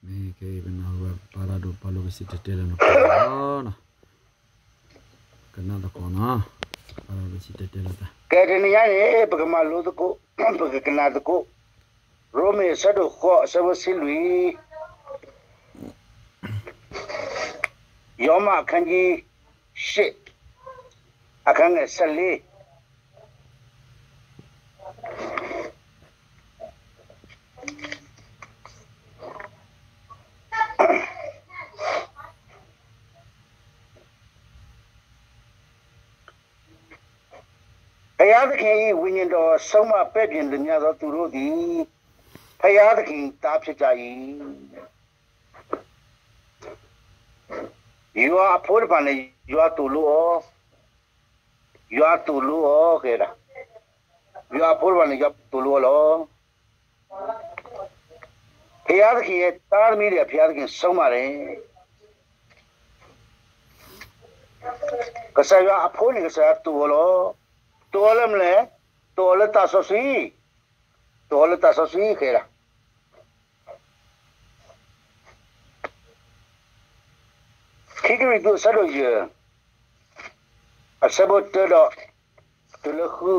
မ့ၢ်ကဲအံၤပနၢ်ဟူဘၣ်ပၢ်တၢ်ဒိၣ်ပၢ်လိပစံၣ်တဲၤတဲလီၤနၤ, ကနၣ်သကိးနီၤ, ပၢ်တၢ်ဒိၣ်ပစံၣ်တဲၤတဲလီၤတၢ်. ကဲတနံၤညါန့ၣ် ပကမၤလိသကိး, ပကကနၣ်သကိး, ရိမ့ၤအဆၢဒိၣ်ဃိးအဆၢဖိတဆံလွံၢ်, ယောမအခန်းကြီးရှစ်, အခန်းငယ်ဆယ့်လေး. ဘုရားသခင်၏ ဝိညာဉ်တော်ဆုံးမပဲ့ပြင်သမျှသောသူတို့သည် ဘုရားသခင်သားဖြစ်ကြ၏. ယွၤအဖိတဖၣ်န့ၣ် ယွၤသိၣ်လိအီၤ, ယွၤသိၣ်လိအီၤ, ကဲဒၣ်, ယွၤအဖိတဖၣ်န့ၣ် ယွၤသိၣ်လိအီၤလီၤ. ဘုရားသခင်ရဲ့ သားသမီးတွေက ဘုရားသခင်ဆုံးမတယ်. ကစၢ်ယွၤအဖိန့ၣ် ကစၢ်ယွၤသိၣ်အီၤလီၤ. သိၣ်အီၤလၢမနုၤလဲၣ်, သိၣ်အီၤလၢသးစီဆှံ, သိၣ်အီၤလၢသးစီဆှံ ကဲဒၣ်. ခံကရံၣ်သူးအဆၢဒိၣ်ယဲၢ်, အဆၢဖိတၢဒီးတုၤလၢဃု.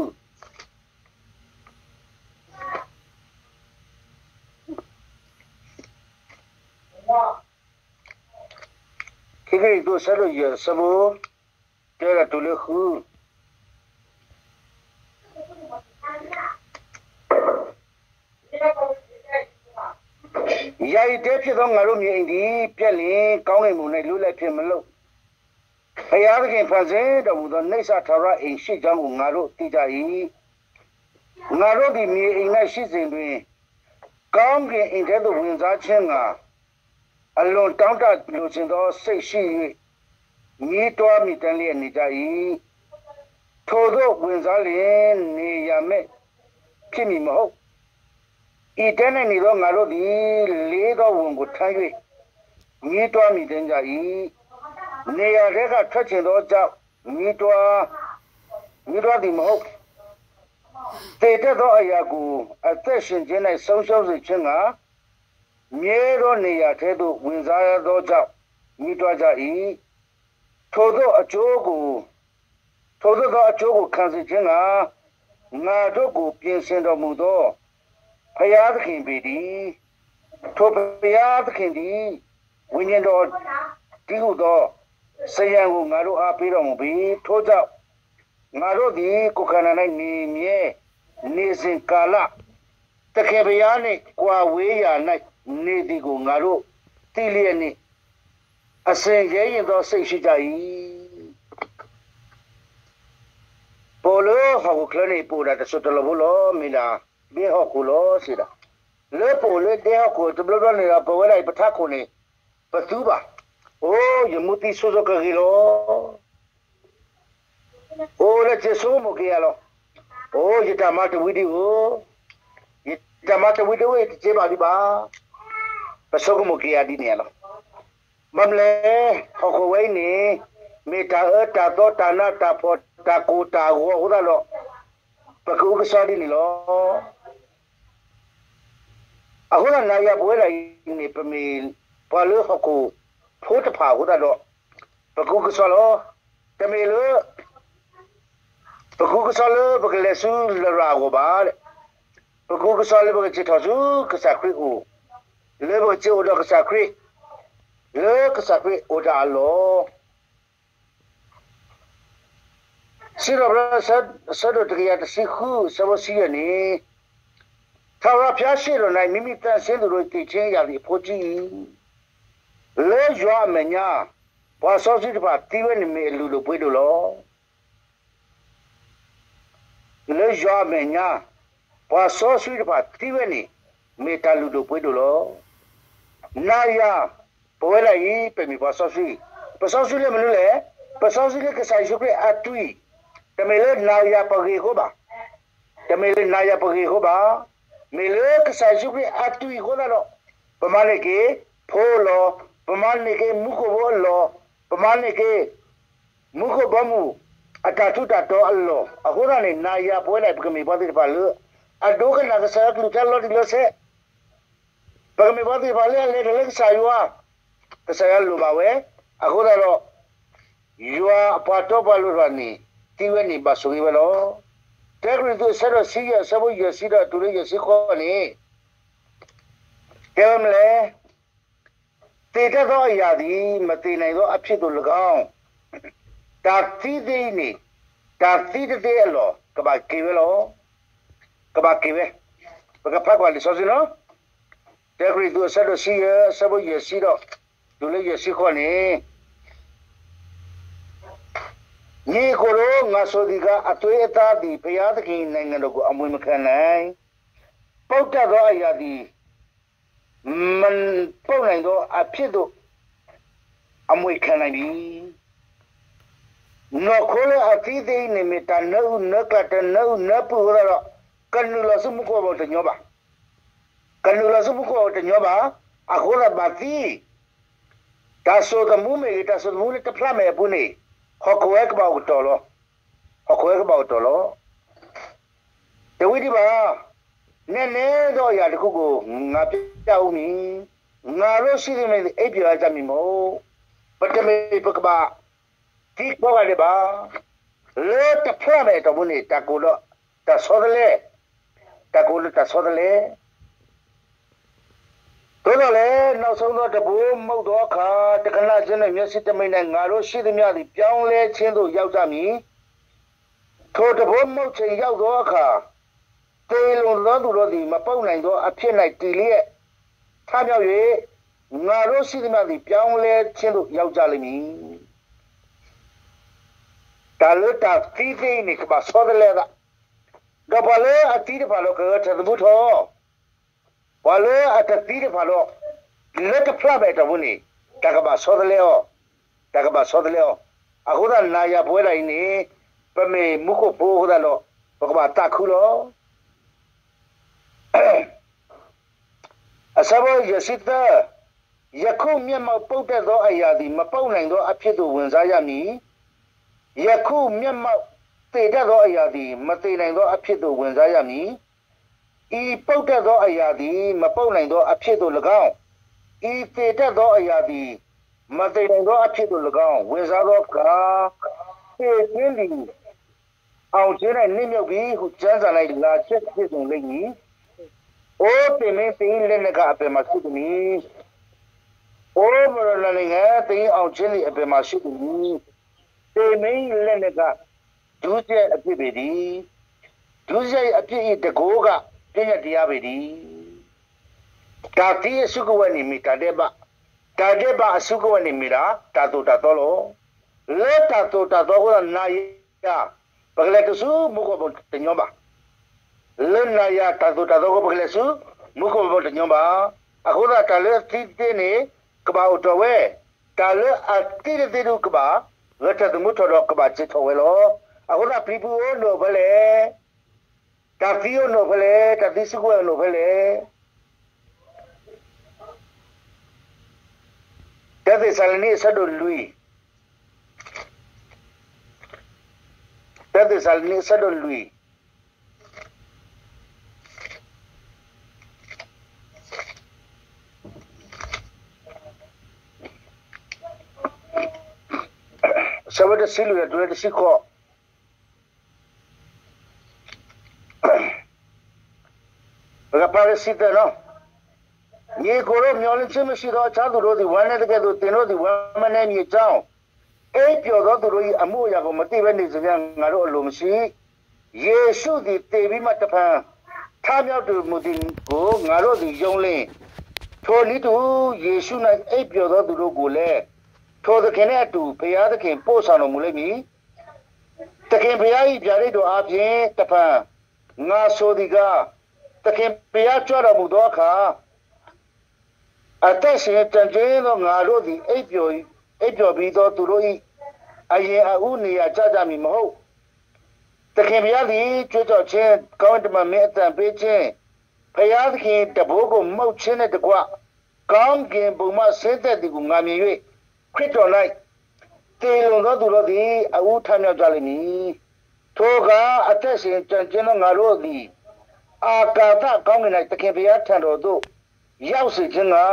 ခံကရံၣ်သူးအဆၢဒိၣ်ယဲၢ်အဆၢဖိတၢဒီးတုၤလၢဃု. ယာယီတဲဖြစ်သော ငါတို့မြေအိမ်သည် ပျက်လျှင် ကောင်းကင်ဘုံ၌ လူလဲဖြစ်မလို့။ ဘုရားသခင် ဖန်ဆင်းတော်မူသော နိစ္စထာဝရအိမ်ရှိကြောင်းကို ငါတို့သိကြ၏။ ငါတို့သည် မြေအိမ်၌ရှိစဉ်တွင် ကောင်းကင်အိမ်ထဲသို့ ဝင်စားခြင်းငှာ အလွန်တောင့်တလိုချင်သောစိတ်ရှိ၍ ညည်းတွားမှီတင်းလျက်နေကြ၏။ ထိုသို့ဝင်စားလျှင် နေရာမဲ့ဖြစ်မည်မဟုတ်။ ဤတဲ၌နေသောငါတို့သည် လေးသောဝန်ကိုထမ်း၍ ညည်းတွားမှီတင်းကြ၏။ နေရာထဲကထွက်ချင်သောကြောင့် ညည်းတွား, ညည်းတွားသည်မဟုတ်။ သေတတ်သောအရာကို အသက်ရှင်ခြင်း၌ဆုံးရှုံးစေခြင်းငှာ မြဲသောနေရာထဲသို့ဝင်စားသောကြောင့် ညည်းတွားကြ၏။ ထိုသို့အကျိုးကို, ထိုသို့သောအကျိုးကိုခံစေခြင်းငှာ ငါတို့ကိုပြင်ဆင်တော်မူသော ဘုရားသခင်ပေတည်း။ ထိုဘုရားသခင်သည် ဝိညာဉ်တော်တည်းဟူသော စရံကို ငါတို့အားပေးတော်မူပြီ။ ထိုကြောင့် ငါတို့သည် ကိုယ်ခန္ဓာ၌နေမြဲ နေစဉ်ကာလ သခင်ဘုရားနှင့် ကွာဝေးရာ၌နေသည်ကို ငါတို့သိလျက်နှင့် အစဉ်ရဲရင့်သောစိတ်ရှိကြ၏. ပအိၣ်လၢဟီၣ်ခိၣ်ချၢန့ၣ် ပအိၣ်ဒၣ်တစိၢ်တလီၢ်ဖိလီၤ. မ့ၢ်ဒၣ်ဒဲဟီၣ်ခိၣ်လီၤစံးဒၣ်. လၢပအိၣ်လၢဒဲဟီၣ်ခိၣ်တဘျီဘျီန့ၣ်ဒီး ပဝဲဒၣ်အံၤပထးခိၣ်န့ၣ် ပသူဘၣ်. အိ ယမူသံဆိကဂ့ၤလီၤ. အိ လၢက့ၤဆိကမိၣ်က့ၤယၤလီၤ. အိ ယတၢ်မၤတဝံၤဒံးအိၣ်, ယတၢ်မၤတဝံၤဒံးအိၣ် ယတက့ၤဘၣ်ဒံးဘၣ်. ပဆိကမိၣ်က့ၤယၤဒ်န့ၣ်လီၤ. ဘၣ်မနုၤလဲၣ်, ဟီၣ်ခိၣ်ဝဲအံၤန့ၣ် မ့ၢ်တၢ်အၢတၢ်သီတၢ်နးတၢ်ဖှီၣ်တၢ်ကိၢ်တၢ်ဂီၤအဃိသတးဒီး ပကအုကစွါဒ်န့ၣ်လီၤ. အဃိသတး နၤယၤပဝဲဒၣ်အံၤန့ၣ် ပမ့ၢ်ပှၤလၢဟီၣ်ခိၣ်ဖိတဖၣ်အဃိသတးဒီး ပကအုကစွါလီၤ. တမ့ၢ်လၢ ပကအုကစွါလၢပကလဲၤဆူလရာ်အဂီၢ်ဘၣ်. ပကအုကစွါလၢပကစံးထီၣ်ဆူကစၢ်ခရံာ်အအိၣ်, လၢပကစံးအိၣ်ဒီးကစၢ်ခရံာ်, လၢကစၢ်ခရံာ်အိၣ်တၢ်အလီၢ် စံးထီၣ်ပတြၢၤ အဆၢဒိၣ်တကယၤတဆံဃု အဆၢဖိဆံယဲၢ်န့ၣ်, ထာဝရဘုရားရှေ့တော်၌ မိမိသန့်ရှင်းသူတို့ သေခြင်းအရာသည် အဘိုးကြီး၏။ လၢယွၤအမဲာ်ညါ ပှၤစီဆှံတဖၣ်သံဝဲန့ၣ် မ့ၢ်အလုၢ်ဒိၣ်ပှ့ၤဒိၣ်လီၤ. လၢယွၤအမဲာ်ညါ ပှၤစီဆှံတဖၣ်သံဝဲန့ၣ် မ့ၢ်တၢ်လုၢ်ဒိၣ်ပှ့ၤဒိၣ်လီၤ. နၤယၤ ပဝဲဒၣ်အံၤ ပမ့ၢ်ပှၤစီဆှံ, ပစီဆှံလၢမနုၤလဲၣ်, ပစီဆှံလၢကစၢ်ယ့ၣ်ၡူးခရံာ်အသွံၣ်, တမ့ၢ်လၢနၤယၤပဂ့ၤအဃိဘၣ်, တမ့ၢ်လၢနၤယၤပဂ့ၤအဃိဘၣ်, မ့ၢ်လၢကစၢ်ယ့ၣ်ၡူးခရံာ်အသွံၣ်အဃိသတးဒီး ပမၤန့ၢ်က့ၤဖိအလီၢ်, ပမၤန့ၢ်က့ၤမူခိၣ်ဖိအလီၢ်, ပမၤန့ၢ်က့ၤ မူခိၣ်ဘီမုၢ် အတၢ်ထူးတၢ်တီၤအလီၢ်, အဃိသတးန့ၣ် နၤယၤပဝဲဒၣ် ပကမ့ၢ်ပှၤသ့ၣ်တဖၣ်လၢ အဒိကနၣ်ကစၢ်ယွၤကလုၢ်ကထါလီၤတံၢ်လီၤဆဲး, ပကမ့ၢ်ပှၤသ့ၣ်တဖၣ်လၢအလဲၤတၢ်လၢကစၢ်ယွၤ, ကစၢ်ယွၤလိၣ်ဘၣ်ဝဲ, အဃိသတးဒီး ယွၤအပှၤတီပှၤလိၤတဖၣ်န့ၣ် သံဝဲန့ၣ်ဘၣ်ဆိၣ်ဂ့ၤဝဲလီၤ. တၢကရံၣ်သူးအဆၢဒိၣ်ဆံယဲၢ် အဆၢဖိယဲၢ်ဆံဒီးတုၤလၢယဲၢ်ဆံဃိးန့ၣ် တဲဝဲမနုၤလဲၣ်. သ့ၣ်တၢ်သီအယၢ်ဒ်မသ့ၣ်နၢ်သီအဖျ့ၣ်သိးလၢကီး, တၢ်သံသ့အံၤန့ၣ်, တၢ်သံတသ့အလီၢ် ကဘၣ်က့ၤဝဲလီၤ. ကဘၣ်က့ၤဝဲ. ပကဖးကွၢ်လံာ်စီဆှံလီၤ. တၢကရံၣ်သူးအဆၢဒိၣ်ဆံယဲၢ် အဆၢဖိယဲၢ်ဆံဒီး တုၤလၢယဲၢ်ဆံဃိးန့ၣ် ညီအစ်ကိုတို့, ငါဆိုသည်ကား, အသွေးအသားသည် ဘုရားသခင်နိုင်ငံတော်ကို အမွေခံနိုင်၊ ပုပ်တတ်သောအရာသည် မပုပ်နိုင်သောအဖျ့ၣ်သိး အမွေခံနိုင်ပြီ. နီၢ်ခိလၢအသံသ့အံၤန့ၣ် မ့ၢ်တၢ်နၢအုၣ်နၢကျၢ် တနၢအုၣ်နၢပှ့ၤအဃိသတးဒီး ကနုာ်လီၤဆူမူခိၣ်ဘီတညီဘၣ်. ကနုာ်လီၤဆူမူခိၣ်ဘီတညီဘၣ်. အဃိသတးဘၣ်သံ တၢ်စိာ်သမူမ့ၢ်ဂ့ၤ, တၢ်စိာ်သမူလၢတဖျးမဲာ်အပူၤန့ၣ်, ဟီၣ်ခိၣ်ဝဲကဘၣ်အိၣ်ကတီၢ်လီၤ. ဟီၣ်ခိၣ်ဝဲကဘၣ်အိၣ်ကတီၢ်လီၤ. တဝံၤဒံးဘၣ်, နည်းနည်းသောအရာတစ်ခုကို ငါပြဦးမည်. ငါတို့ရှိသမျှသည် အိပ်ပျော်ရကြမည်မဟုတ်. ပတမ့ၢ်ပကဘၣ်သံကိးဂၤဒဲးဘၣ်. လၢတဖျးမဲာ်အတီၢ်ပူၤန့ၣ် တၢ်ကအိၣ်ဒီးတၢ်ဆီတလဲ, တၢ်ကအိၣ်ဒီးတၢ်ဆီတလဲ သို့သော်လည်း နောက်ဆုံးသော တံပိုးမှုတ်သောအခါ, တခဏခြင်း မျက်စိတမှိတ် ၌ ငါတို့ရှိသမျှသည် ပြောင်းလဲခြင်းသို့ ရောက်ကြမည်. ထိုတံပိုးမှုတ်ချိန်ရောက်သောအခါ, သေလွန်သောသူတို့သည် မပုပ်နိုင်သောအဖျ့ၣ်၌ တည်လျက် ထမြောက်၍ ငါတို့ရှိသမျှသည် ပြောင်းလဲခြင်းသို့ ရောက်ကြလိမ့်မည်. တၢ်လၢတၢ်သံသ့အံၤန့ၣ် ကဘၣ်ဆီတလဲသး, ဒီးပှၤလၢအသံတဖၣ်ဒီး ကဂဲၤထၢၣ်သမူထီၣ် ပှၤလၢအတသံတဖၣ်ဒီး လၢတဖျးမဲာ်အတီၢ်ပူၤန့ၣ် တၢ်ကဘၣ်ဆီတလဲအီၤ, တၢ်ကဘၣ်ဆီတလဲအီၤ. အဃိသတး နၤယၤပဝဲဒၣ်အံၤန့ၣ် ပမ့ၢ်မူခိၣ်ဖိအဃိသတးဒီး ပကဘၣ်သးခုလီၤ. အဆၢဖိယဲၢ်ဆံသၢ, ယခုမျက်မှောက်ပုပ်တတ်သောအရာသည် မပုပ်နိုင်သောအဖျ့ၣ်သို့ ဝင်စားရမည်. ယခုမျက်မှောက်သေတတ်သောအရာသည် မသေနိုင်သောအဖျ့ၣ်သို့ ဝင်စားရမည်. ဤပုပ်တတ်သောအရာသည်မပုပ်နိုင်သောအဖျ့ၣ်သို့လည်းကောင်း, ဤသေတတ်သောအရာသည်မသေနိုင်သောအဖျ့ၣ်သို့လည်းကောင်း ဝင်စားသောအခါ, သေခြင်းသည် အောင်ခြင်း၌ နစ်မြုပ်ပြီဟု ကျမ်းစာ၌ လာချက်ပြည့်စုံလိမ့်မည်. အိသေမင်း, သင်၏လက်နက်က အဘယ်မှာရှိသနည်း? အိမရဏနိုင်ငံ, သင်၏အောင်ခြင်းသည် အဘယ်မှာရှိသနည်း? သေမင်း လက်နက်က ဒုစရိုက်အပြစ်ပေတည်း. ဒုစရိုက်အပြစ်၏ တန်ခိုးက ပညတ်တရားပေတည်း. တၢ်သံအစုကဝဲၤန့ၣ်မ့ၢ်တၢ်ဒဲးဘး, တၢ်ဒဲးဘးအစုကဝဲၤန့ၣ်မ့ၢ်ဒၣ် တၢ်သိၣ်တၢ်သီလီၤ. လၢတၢ်သိၣ်တၢ်သီအဃိသတး နၤယၤ ပကလဲၤတဆူမူခိၣ်ဘီတညီဘၣ်. လၢနၤယၤတၢ်သိၣ်တၢ်သီအဃိ ပကလဲၤဆူမူခိၣ်ဘီတညီဘၣ်. အဃိသတး တၢ်လၢအသံတသ့န့ၣ် ကဘၣ်အိၣ်ထီၣ်ဝဲ, တၢ်လၢအသံတသ့ဒုးကဘၣ် ဂဲၤထၢၣ်သမူထီၣ်ဒီး ကဘၣ်စံးထီၣ်ဝဲလီၤ. အဃိသတး ပျံၤပူၤဧၢ နအိၣ်ဖဲလဲၣ်. တၢ်သံဧၢ နအိၣ်ဖဲလဲၣ်. တၢ်သံစုကဝဲၤ နအိၣ်ဖဲလဲၣ်. တၢသ့းစၤလနံ အဆၢဒိၣ်လွံၢ်, တၢသ့းစၤလနံ အဆၢဒိၣ်လွံၢ်, အဆၢဖိတဆံလွံၢ် တုၤလၢတဆံဃိး ပကဖးလၢဆံသၢနီၤ. ညီအစ်ကိုတို့, မျှော်လင့်ခြင်းမရှိသော အခြားသူတို့သည် ဝမ်းနည်းသကဲ့သို့ သင်တို့သည် ဝမ်းမနည်းမည်အကြောင်း, အိပ်ပျော်သောသူတို့၏ အမှုအရာကို မသိဘဲနေစေခြင်းငှာ ငါတို့အလိုမရှိ။ ယေရှုသည် သေပြီးမှ တဖန်ထမြောက်တော်မူသည်ကို ငါတို့သည် ယုံလျှင်, ထိုနည်းတူ ယေရှု၌ အိပ်ပျော်သောသူတို့ကိုလည်း ထိုသခင်နှင့်အတူ ဘုရားသခင် ပို့ဆောင်တော်မူလိမ့်မည်။ သခင်ဘုရား၏ ဗျာဒိတ်တော်အားဖြင့် တဖန် ငါဆိုသည်ကား, သခင်ဘုရားကြွတော်မူသောအခါ, အသက်ရှင်ကျန်ခြင်းသော ငါတို့သည် အိပ်ပျော်, အိပ်ပျော်ပြီးသော သူတို့၏ အရင်အဦး နေရာကျကြမည်မဟုတ်။ သခင်ဘုရားသည် ကြွေးကြော်ခြင်း၊ ကောင်းကင်တမန်မင်းအသံပေးခြင်း၊ ဘုရားသခင်တံပိုးကို မှုတ်ခြင်းနှင့်တကွ ကောင်းကင်ဘုံမှ ဆင်းသက်သည်ကို ငါမြင်၍ ခရစ်တော်၌ သေလွန်သောသူတို့သည် အဦးထမြောက်ကြလိမ့်မည်။ ထိုအခါ အသက်ရှင်ကျန်ခြင်းသော ငါတို့သည် အာကာသကောင်းကင်၌ သခင်ဘုရားထံတော်သို့ ရောက်စေခြင်းငှာ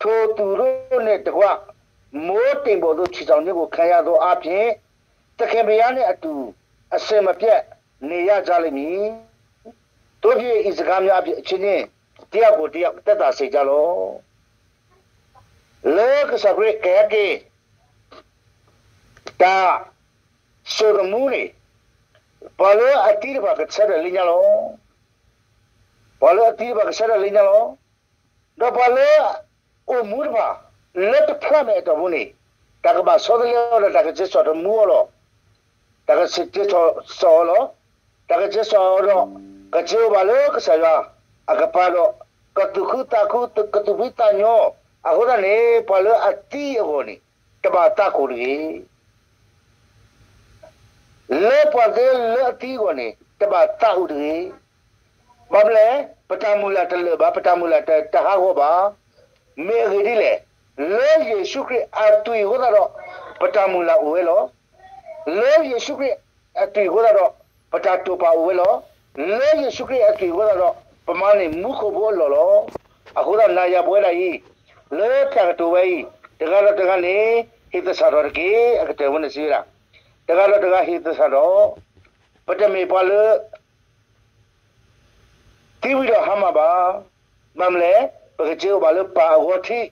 ထိုသူတို့နှင့်တကွ မိုဃ်းတိမ်ပုံသို့ ခြေထောက်ညှိုးကို ခံရသောအားဖြင့် သခင်ဘုရားနှင့်အတူ အစဉ်မပြတ် နေရကြလိမ့်မည်။ သို့ဖြစ်၍ ဤစကားများအဖြစ် အချင်းချင်း တစ်ယောက်ကိုတစ်ယောက် သက်သာစေကြလော့. လၢကစၢ်ခရံာ်ကဟဲက့ၤ တၢ်စိာ်သမူန့ၣ် ပှၤလၢအသံတဖၣ်ကဆၢထၢၣ်လၢညါလီၤ. ပှၤလၢအသံတဖၣ်ကဆၢထၢၣ်လၢညါလီၤ. ဒီးပှၤလၢအအိၣ်မူတဖၣ် လၢတဖျးမဲာ်အတီၢ်ပူၤန့ၣ် တၢ်ကဘၣ်ဆီတလဲအီၤဒီး တၢ်ကစ့စီၣ်တမူအီၤလီၤ. တၢ်ကစ့စီၣ်အီၤလီၤ. တၢ်ကစ့စီၣ်အီၤဒီး ကစ့အိၣ်ဘၣ်လၢကစၢ်ယွၤအကပၤဒီး ကသူၣ်ခုသးခု ကသူၣ်ဖှံသးညီ, အဃိသတးန့ၣ် ပှၤလၢအသံအဂီၢ်န့ၣ် တဘၣ်သးကိၢ်တဂ့ၤ. လၢပှၤသ့လၢအသံအဂီၢ်န့ၣ် တဘၣ်သးအုးတဂ့ၤ. ဘၣ်မနုၤလဲၣ်, ပတၢ်မုၢ်လၢ်တလၢာ်ဘၣ်, ပတၢ်မုၢ်လၢ်တဟးဂီၤဘၣ်. မ့ၢ်အဂ့ၢ်ဒ်လဲၣ်, လၢယ့ၣ်ၡူးခရံာ်အသွံၣ်အဃိသတးဒီး ပတၢ်မုၢ်လၢ်အိၣ်ဝဲလီၤ. လၢယ့ၣ်ၡူးခရံာ်အသွံၣ်အဃိသတးဒီး ပတၢ်တိာ်ပာ်အိၣ်ဝဲလီၤ. လၢယ့ၣ်ၡူးခရံာ်အသွံၣ်အဃိသတးဒီး ပမၤန့ၢ်မူခိၣ်ဖိအလီၢ်လီၤ. အဃိသတး နၤယၤပဝဲဒၣ်အံၤ လၢတၢ်ကတိၤဝဲအံၤ တဂၤဒီးတဂၤန့ၣ် ဟ့ၣ်သဆၣ်ထီၣ်တက့ၢ်. အကတၢၢ်ဝဲန့ၣ်စံးဝဲဒၣ်, တဂၤဒီးတဂၤဟ့ၣ်သဆၣ်ထီၣ်, ပတမ့ၢ်ပှၤလၢ သံဝံၤဒီးဟါမၢ်ဘၣ်. ဘၣ်မနုၤလဲၣ်, ပကစ့အိၣ်ဘၣ်လၢပၢ်အဂီၢ်ထံး,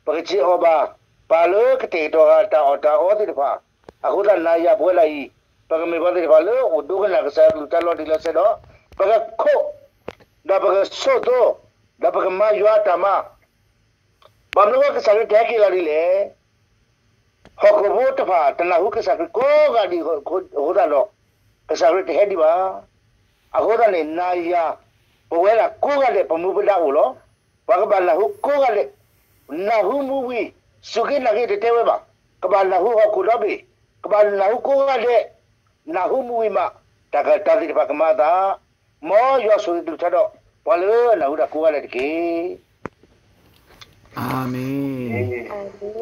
ပကစ့အိၣ်ဘၣ် ပၢ်လၢကတဲာ်ကတီၤဃာ်တၢ်အီၣ်တၢ်အီသ့ၣ်တဖၣ်. အဃိသတး နၤယၤပဝဲဒၣ်အံၤ ပကမ့ၢ်ပှၤသ့ၣ်တဖၣ်လၢအိၣ်ဒိကနၣ်ကစၢ်ယွၤကလုၢ်ကထါလီၤတံၢ်လီၤဆဲးဒီး ပကခိး, ဒီးပကဆိးသိ, ဒီးပကမၤယွၤအတၢ်မၤ ဘၣ်မနုၤဃိ ကစၢ်ခရံာ်တဟဲက့ၤလီၤဒ်လဲၣ်. ဟီၣ်ခိၣ်ဖိတဖၣ် တနၢ်ဟူကစၢ်ခရံာ်ကိးဂၤဒဲးအဃိသတးဒီး ကစၢ်ခရံာ်တဟဲဒံးဘၣ်. အဃိသတးန့ၣ် နၤယၤ ပဝဲဒၣ်ကိးဂၤဒဲး ပမူပဒါအိၣ်လီၤ. ပှၤကဘၣ်နၢ်ဟူကိးဂၤဒဲး, နၢ်ဟူမူဝံၤ စူၢ်က့ၤနာ်က့ၤတတဲဝဲဘၣ်. ကဘၣ်နၢ်ဟူဟီၣ်ခိၣ်ဒီဘ့ၣ်, ကဘၣ်နၢ်ဟူကိးဂၤဒဲး, နၢ်ဟူမူဝံၤမး တၢ်က, တၢ်သ့ၣ်တဖၣ်ကမၤအသး, မ်ယွၤဆိၣ်ဂ့ၤကလုၢ်ကထါဒီး ပှၤလၢအနၢ်ဟူတၢ်ကိးဂၤဒဲးတက့ၢ်. အၤမ့ၣ်.